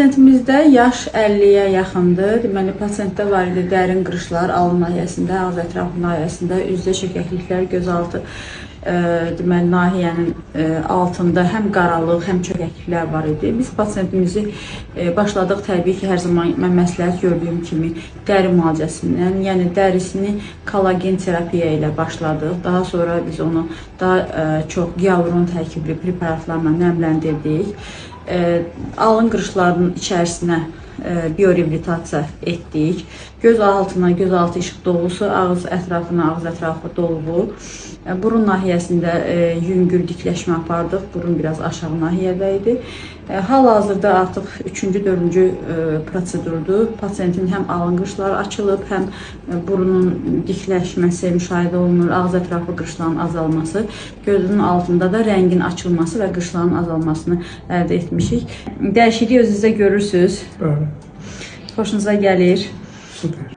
Pasientimizdə yaş 50-yə yaxındır. Deməli, pasientdə var idi dərin qırışlar alın nahiyəsində, ağız ətrafı nahiyəsində, üzdə çökəkliklər, gözaltı deməli nahiyənin altında həm qaralıq, həm çökəkliklər var idi. Biz pasientimizi başladıq təbii ki, hər zaman mən məsləhət gördüyüm kimi dəri müalicəsindən, yəni dərisini kollagen terapiya ilə başladıq. Daha sonra biz onu daha çox hialuron tərkibli preparatlarla nəmləndirdik. Alın qırışlarının içərisinə bioreabilitasiya etdik. Göz altına gözaltı işıq dolusu, ağız ətrafına ağız ətrafı dolğu. Burun nahiyəsində yüngül dikləşmə apardıq. Burun biraz aşağı nahiyədə idi. Hal-hazırda artıq 3-cü, 4-cü prosedurdur. Pasientin həm alın qırışları açılıb, həm burunun dikləşməsi müşahidə olunur, ağız ətrafı qırışların azalması, gözünün altında da rəngin açılması və qırışların azalmasını əldə etmişik. Dəyişikliyi özünüzdə görürsünüz. Bəli, Xoşunuza gəlir. super.